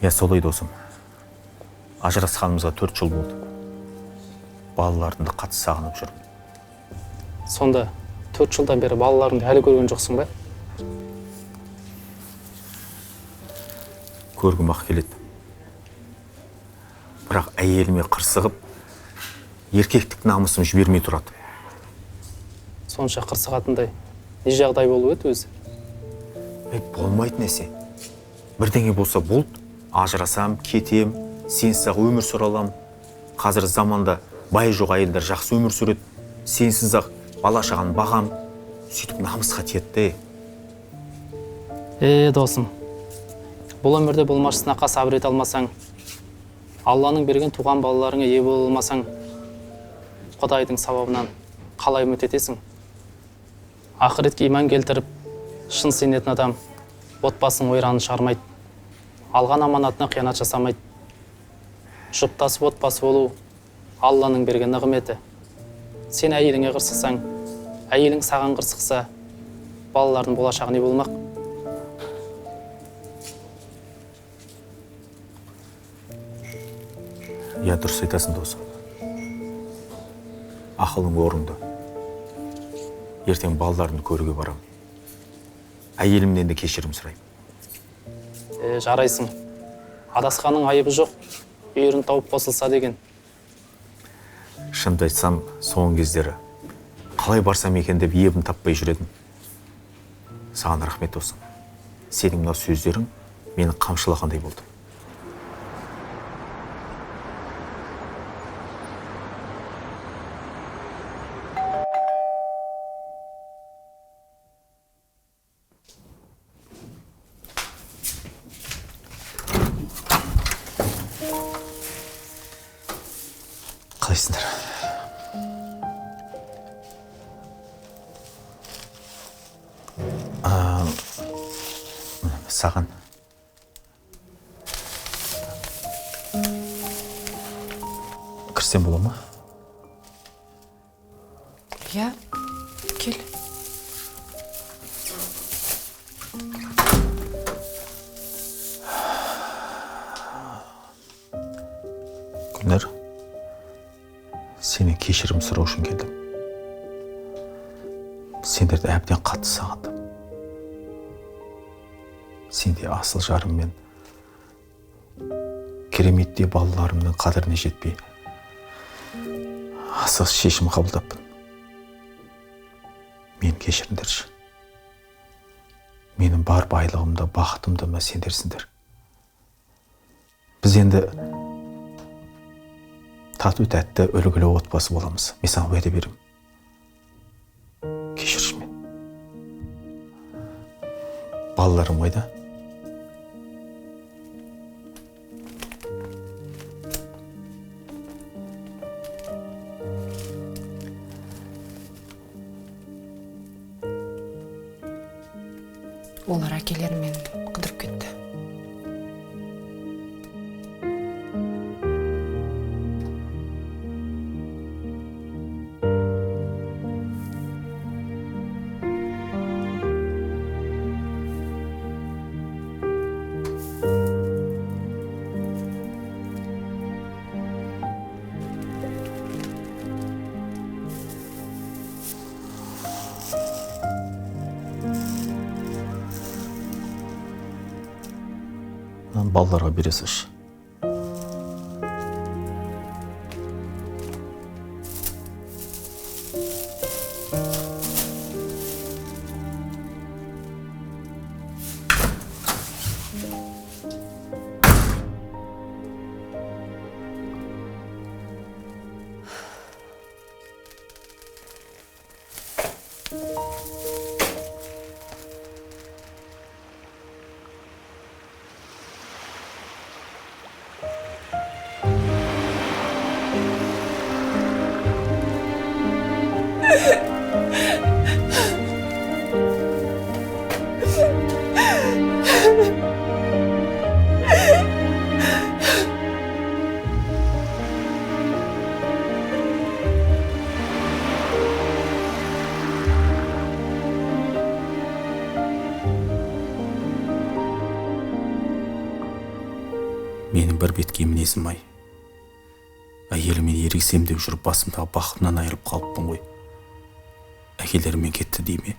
Иә, солай досым. Ажырасқанымызға 4 жыл болды. Балаларымды қатты сағынып жүрмін. Сонда 4 жылдан бері балаларыңды әлі көрген жоқсың ба? Көргім ақ келеді. Бірақ әйеліме қырсығып, еркектік намысым жібермей тұрады. Сонша қырсығатындай не жағдай болып еді өзі? Болмайтын нәрсе. Бірдеңе болса болды, ажырасам, кетем, сенсіз ақ өмір сүре алам. Қазір заманда бай жоқ әйелдер жақсы өмір сүреді. Сенсіз ақ бала шағаны бағам. Сөйтіп намысқа тиеді де. Досым, бұл өмірде болмашы сынаққа сабыр ете алмасаң, Алланың берген туған балаларыңа ие бола алмасаң, Құдайдың сауабынан қалай үміт етесің? Ақыретке иман келтіріп, шын сенетін адам отбасының ойранын шығармайды, алған аманатына қиянат жасамайды. Жұптасып отбасы болу Алланың берген нығметі. Сен әйеліңе қырсықсаң, әйелің саған қырсықса, балалардың болашағы не болмақ? Иә, дұрыс айтасың, досым. Ақылың орынды. Ертең балаларымды көруге барамын. Әйелімнен де кешірім сұраймын. Жарайсың. Адасқанның айыбы жоқ, үйірін тауып қосылса деген. Шынымды айтсам, соңғы кездері қалай барсам екен деп ебім таппай жүредім. Саған рахмет, досым. Сенің мына сөздерің мені қамшылағандай болды. Қалайсыңдар? Саған. Кірсем бола ма? Иә, кел. Гүлнар, сенен кешірім сұрау үшін келдім. Сендерді әбден қатты сағындым. Сендей асыл жарыммен кереметтей балаларымның қадіріне жетпей асығыс шешім қабылдаппын. Мені кешіріңдерші. Менің бар байлығым да, бақытым да сендерсіңдер. Біз енді тату тәтті үлгілі отбасы боламыз. Мен саған уәде беремін. Кешірші мені. Балаларым қайда? Олар әкелерімен қыдырып кетті. Балаларға бере салшы. бір беткей мінезім ай. Әйелімен ерегісем деп жүріп басымдағы бақытымнан айырылып қалыппын ғой. Әкелерімен кетті дей ме?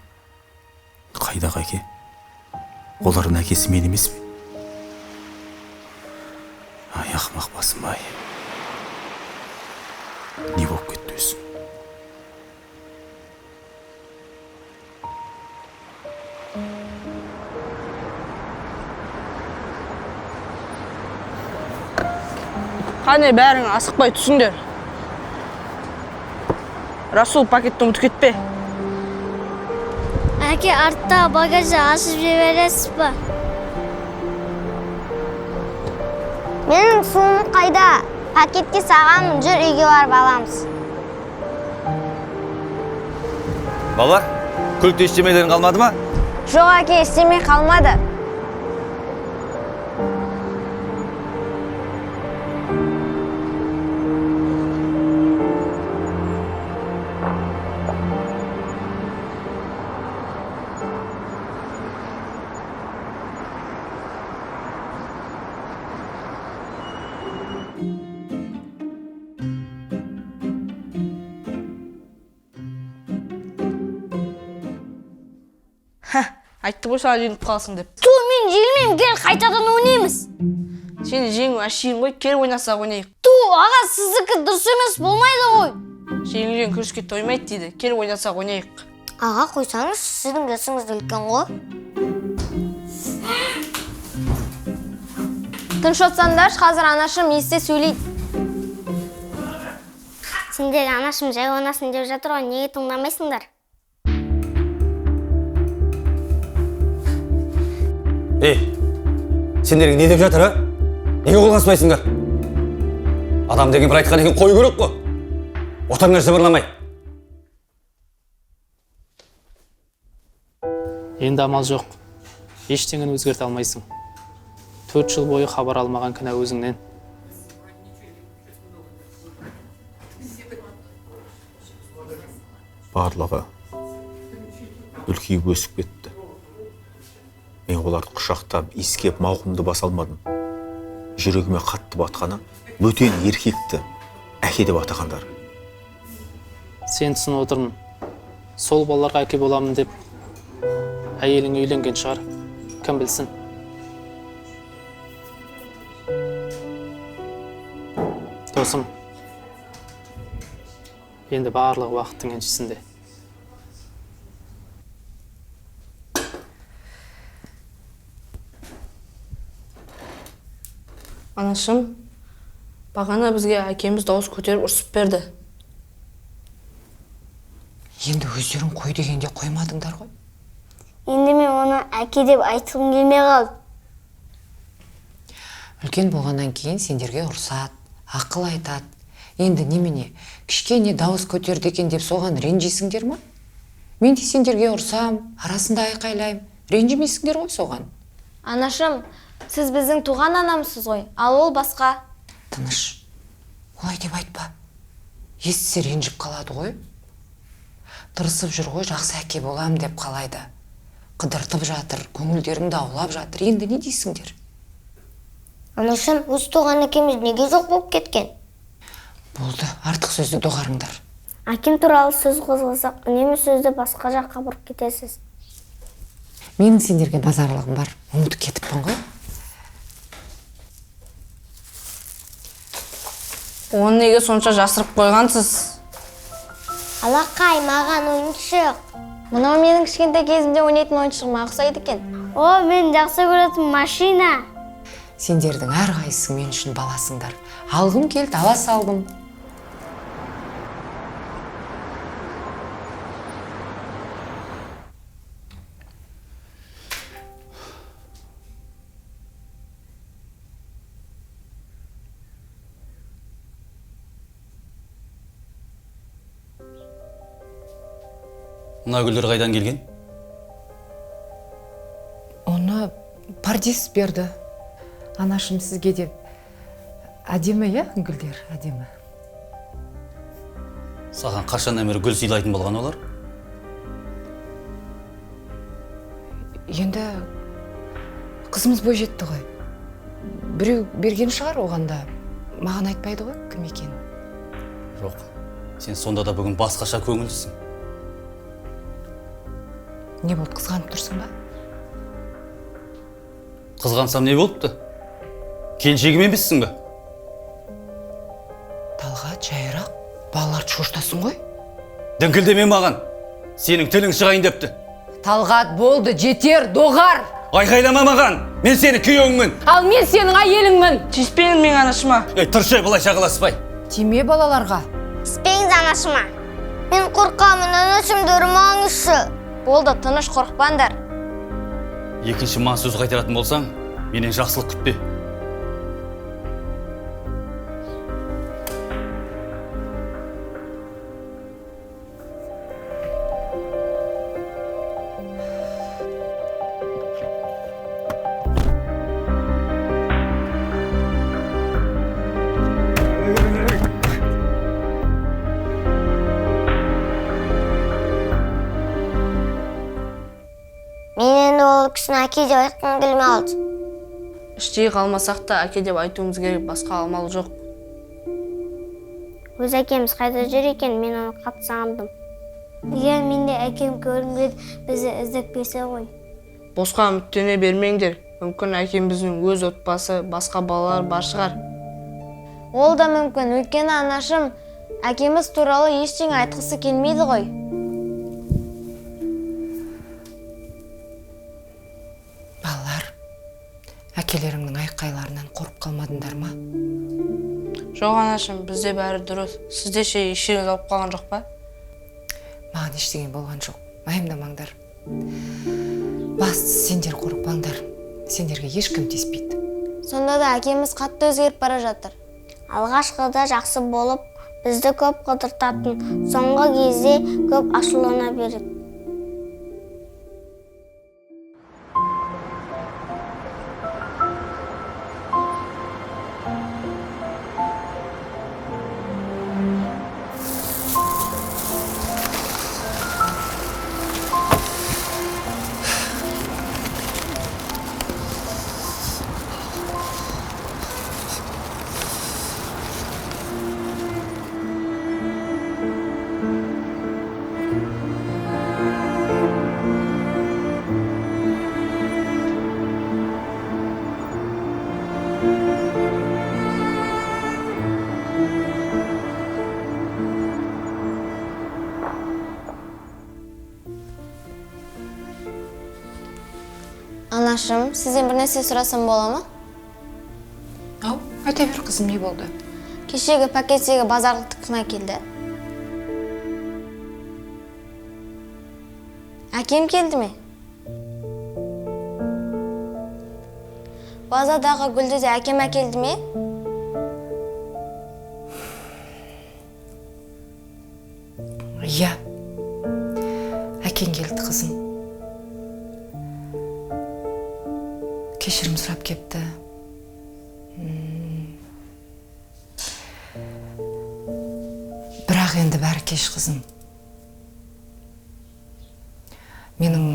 Қайдағы әке? Олардың әкесі мен емес пе? Ай, ақымақ басым ай. Не болып кетті өзі? Қане бәрің асықпай түсіңдер. Расул, пакетті ұмытып кетпе. Әке, артта багажды ашып жібересіз ба? Менің суым қайда? Пакетке сағамын, жүр үйге барып аламыз. Балалар, көлікте ештемелерің қалмады ма? Жоқ, әке, ештеме қалмады. Айтты ғой саған жеңіп қаласың деп. Ту, мен жеңілмеймін, кел қайтадан ойнаймыз. Сені жеңу әшейін ғой, кел ойнасақ ойнайық. Ту, аға, сіздікі дұрыс емес, болмайды ғой. Жеңілген күреске тоймайды дейді, кел ойнасақ ойнайық. Аға, қойсаңыз, сіздің жасыңыз үлкен ғой. Тыныш отырсаңдаршы, қазір анашым есте сөйлейді. Сендер анашым жай ойнасын деп жатыр ғой, неге тыңдамайсыңдар? Ей, сендерге не деп жатыр, а? Неге қолғаспайсыңдар? Адам деген бір айтқан екен қою керек қой. Отаңдар жыбырламай. Енді амал жоқ. Ештеңені өзгерте алмайсың. 4 жыл бойы хабар алмаған кінә өзіңнен. Барлығы үлкейіп өсіп кетті. Мен оларды құшақтап, иіскеп, мауқымды баса алмадым. Жүрегіме қатты батқаны бөтен еркекті әке деп атағандар. Сен түсініп отырмын. Сол балаларға әке боламын деп әйелің үйленген шығар. Кім білсін? Досым, енді барлығы уақыттың еншісінде. Анашым, бағана бізге әкеміз дауыс көтеріп ұрсып берді. Енді өздерің қой дегенде қоймадыңдар ғой. Енді мен оны әке деп айтқым келмей қалды. Үлкен болғаннан кейін сендерге ұрсады, ақыл айтады. Енді немене, кішкене дауыс көтерді екен деп соған ренжисіңдер ма? Мен де сендерге ұрсам, арасында айқайлаймын. Ренжімейсіңдер ғой соған. Анашым, сіз біздің туған анамсыз ғой, ал ол басқа. Тыныш, олай деп айтпа. Естісе ренжіп қалады ғой. Тырысып жүр ғой, жақсы әке болам деп қалайды. Қыдыртып жатыр, көңілдеріңді аулап жатыр. Енді не дейсіңдер? Анашым, өз туған әкеміз неге жоқ болып кеткен? Болды, артық сөзді доғарыңдар. Әкем туралы сөз қозғасақ, үнемі сөзді басқа жаққа бұрып кетесіз. Менің сендерге базарлығым бар, ұмытып кетіппін ғой. Оны неге сонша жасырып қойғансыз? Алақай, маған ойыншық. Мынау менің кішкентай кезімде ойнайтын ойыншығыма ұқсайды екен. О, мен жақсы көретін машина. Сендердің әрқайсың мен үшін баласыңдар. Алғым келді, ала салдым. Мына гүлдер қайдан келген? Оны Пардис берді. Анашым сізге деп. Әдемі, иә, гүлдер, әдемі. Саған қашаннан бері гүл сыйлайтын болған олар? Енді қызымыз бой жетті ғой. Біреу берген шығар оған да. Маған айтпайды ғой кім екенін. Жоқ, сен сонда да бүгін басқаша көңілдісің. Не болды, қызғанып тұрсың ба? Қызғансам не болыпты? Келіншегім емессің бе? Талғат, жайырақ, балаларды шошытасың ғой. Діңкілдеме маған. Сенің тілің шығайын депті. Талғат, болды, жетер, доғар. Айқайлама маған. Мен сенің күйеуіңмін. Ал мен сенің әйеліңмін. Тиіспеңіз менің анашыма. Ей, тұршы, былай шағыласпай. Тиме балаларға. Тиіспеңіз анашыма. Мен қорқамын, анашымды ұрмаңызшы. Болды, тыныш, қорықпаңдар. Екінші маған сөз қайтаратын болсаң, менен жақсылық күтпе. Мен енді ол кісіні әке деп айтқым келмей қалды. Іштей қалмасақ та әке деп айтуымыз керек, басқа амал жоқ. Өз әкеміз қайда жүр екен, мен оны қатты сағындым. Егер мен де әкем көргім келеді, бізді іздеп келсе ғой. Босқа үміттене бермеңдер. Мүмкін әкеміздің өз отбасы, басқа балалар бар шығар. Ол да мүмкін, өйткені анашым әкеміз туралы ештеңе айтқысы келмейді ғой. Балалар, әкелеріңнің айқайларынан қорқып қалмадыңдар ма? Жоқ, анашым, бізде бәрі дұрыс. Сізде ше, ештеңе алып қалған жоқ па? Маған ештеңе болған жоқ, уайымдамаңдар. Бастысы сендер қорықпаңдар. Сендерге ешкім тиіспейді. Сонда да әкеміз қатты өзгеріп бара жатыр. Алғашқыда жақсы болып, бізді көп қыдыртатын, соңғы кезде көп ашулана береді. Анашым, сізден бір нәрсе сұрасам бола ма? Ау, айта бер қызым, не болды? Кешегі пакеттегі базарлықты кім әкелді? Әкем келді ме? Базадағы гүлді де әкем әкелді ме? Иә, әкең келді қызым. Кешірім сұрап кепті. Бірақ енді бәрі кеш қызым. Менің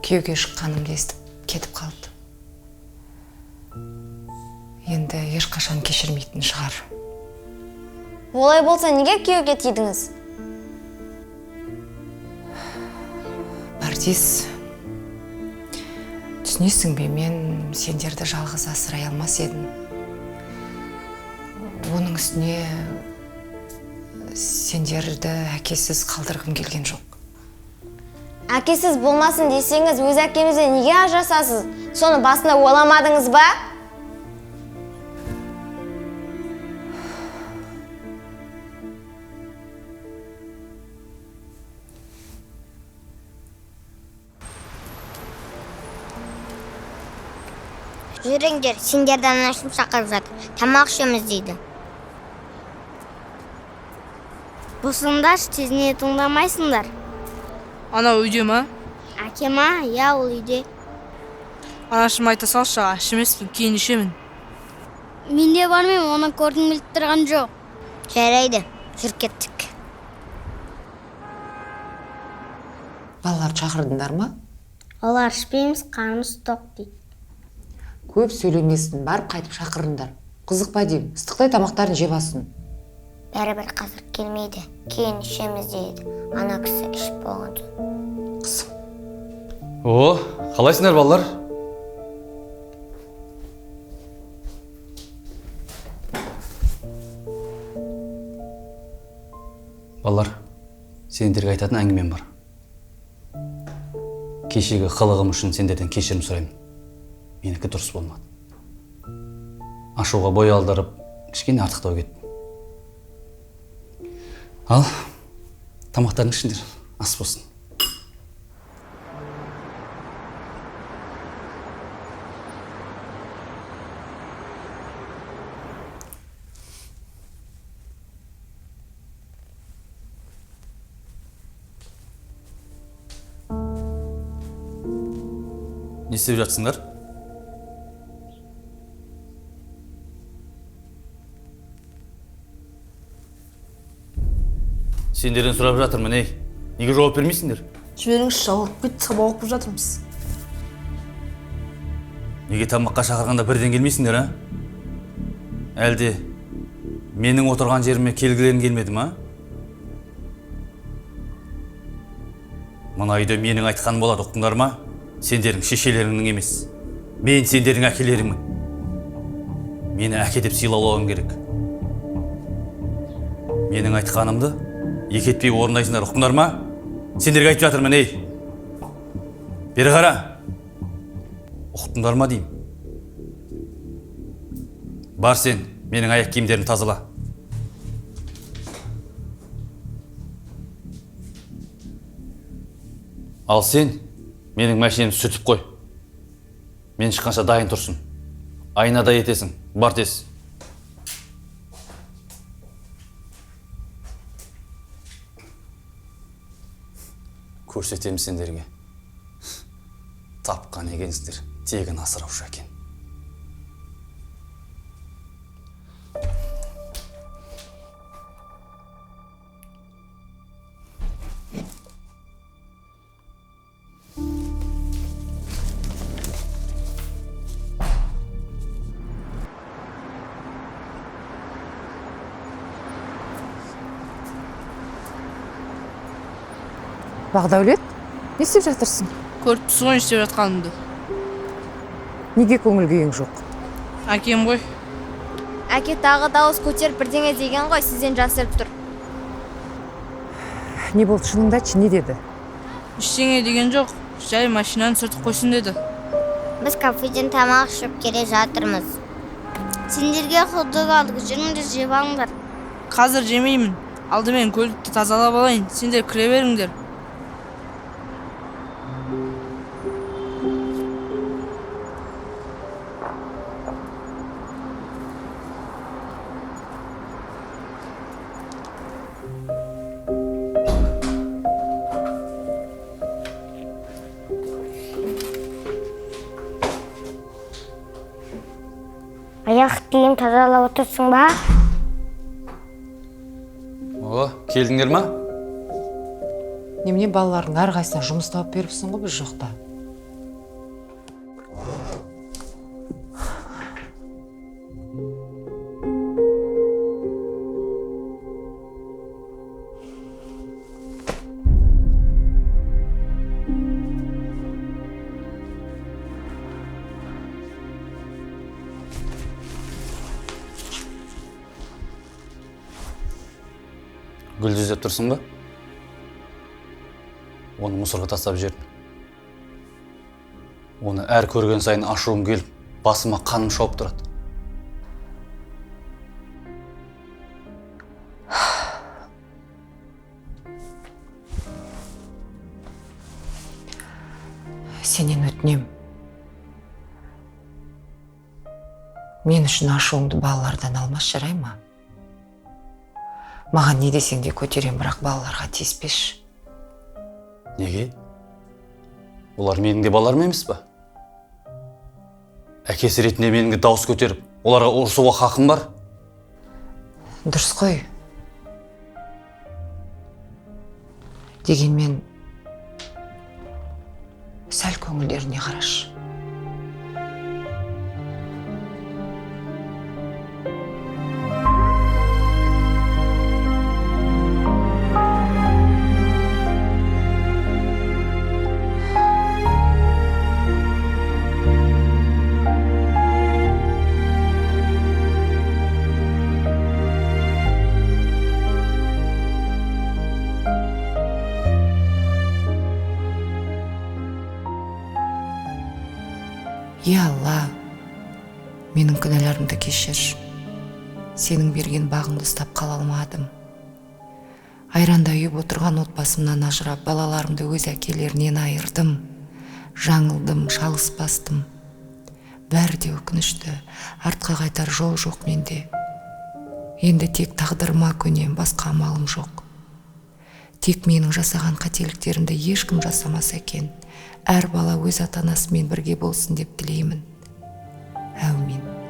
күйеуге шыққанымды естіп кетіп қалды. Енді ешқашан кешірмейтін шығар. Олай болса неге күйеуге тидіңіз? Бардис, түсінесің бе, мен сендерді жалғыз асырай алмас едім. Оның үстіне сендерді әкесіз қалдырғым келген жоқ. Әкесіз болмасын десеңіз, өз әкемізден неге ажырасасыз? Соны басында ойламадыңыз ба? Жүріңдер, сендерді анашым шақырып жатыр. Тамақ ішеміз дейді. Бұсыңдаршы, тезіне тыңдамайсыңдар. Ана үйде ма? Әке ма? Иә, ол үйде. Анашым айта салшы, аш емеспін, кейін ішемін. Мен де бармаймын, оны көргім келіп тұрған жоқ. Жарайды, жүр кеттік. Балалар шақырдыңдар ма? Олар ішпейміз, қарнымыз тоқ дейді. Көп сөйлемесін, барып қайтып шақырыңдар. Қызық па деймін, ыстықтай тамақтарын жеп алсын. Бәрібір қазір келмейді, кейін ішеміз дейді. Ана кісі ішіп болған соң. Қызым. О, қалайсыңдар балалар? Балалар, сендерге айтатын әңгімем бар. Кешегі қылығым үшін сендерден кешірім сұраймын. Менікі дұрыс болмады. Ашуға бой алдырып, кішкене артықтау кеттім. Ал, тамақтарың ішіңдер, ас болсын. Не істеп жатсыңдар? Сендерден сұрап жатырмын, ей. Неге жауап бермейсіңдер? Жіберіңізші, жалығып кетті, сабақ оқып жатырмыз. Неге тамаққа шақырғанда бірден келмейсіңдер, а? Әлде менің отырған жеріме келгілерің келмеді ма? Мына үйде менің айтқаным болады, ұқтыңдар ма? Сендердің шешелеріңнің емес. Мен сендердің әкелеріңмін. Мені әке деп сыйлауларың керек. Менің айтқанымды екі етпей орындайсыңдар, ұқтыңдар ма? Сендерге айтып жатырмын, ей. Бері қара. Ұқтыңдар ма деймін. Бар сен, менің аяқ киімдерімді тазала. Ал сен менің машинамды сүртіп қой. Мен шыққанша дайын тұрсын. Айнада етесің, бар тез. Көрсетемін сендерге. Тапқан екенсіңдер, тегін асыраушы екен. Бағдәулет, не істеп жатырсың? Көріп тұрсың ғой не істеп жатқанымды. Неге көңіл күйің жоқ? Әкем ғой. Әке тағы дауыс көтеріп бірдеңе деген ғой, сізден жасырып тұр. Не болды, шыныңды айтшы, не деді? Ештеңе деген жоқ, жай машинаны сүртіп қойсын деді. Біз кафеден тамақ ішіп келе жатырмыз. Сендерге хот-дог алдық, жүріңдер жеп алыңдар. Қазір жемеймін. Алдымен көлікті тазалап алайын, сендер кіре беріңдер. Аяқ киім тазалап отырсың ба? О, келдіңдер ма? Немене балалардың әрқайсысына жұмыс тауып беріпсің ғой біз жоқта. Гүл іздеп тұрсың ба? Оны мусорға тастап жібердім. Оны әр көрген сайын ашуым келіп, басыма қаным шауып тұрады. Сенен өтінем. Мен үшін ашуыңды балалардан алмас, жарай ма? Маған не десең де көтерем, бірақ балаларға тиіспеші. Неге? Олар менің де балаларым емес па? Әкесі ретінде менің де дауыс көтеріп, оларға ұрсуға хақым бар. Дұрыс қой. Дегенмен сәл көңілдеріне қарашы. Я Алла, менің күнәларымды кешір. Сенің берген бағыңды ұстап қала алмадым. Айранда ұйып отырған отбасымнан ажырап, балаларымды өз әкелерінен айырдым. Жаңылдым, шалыс бастым. Бәрі де өкінішті. Артқа қайтар жол жоқ менде. Енді тек тағдырыма көнем, басқа амалым жоқ. Тек менің жасаған қателіктерімді ешкім жасамаса екен. Әр бала өз ата-анасымен бірге болсын деп тілеймін. Әумин.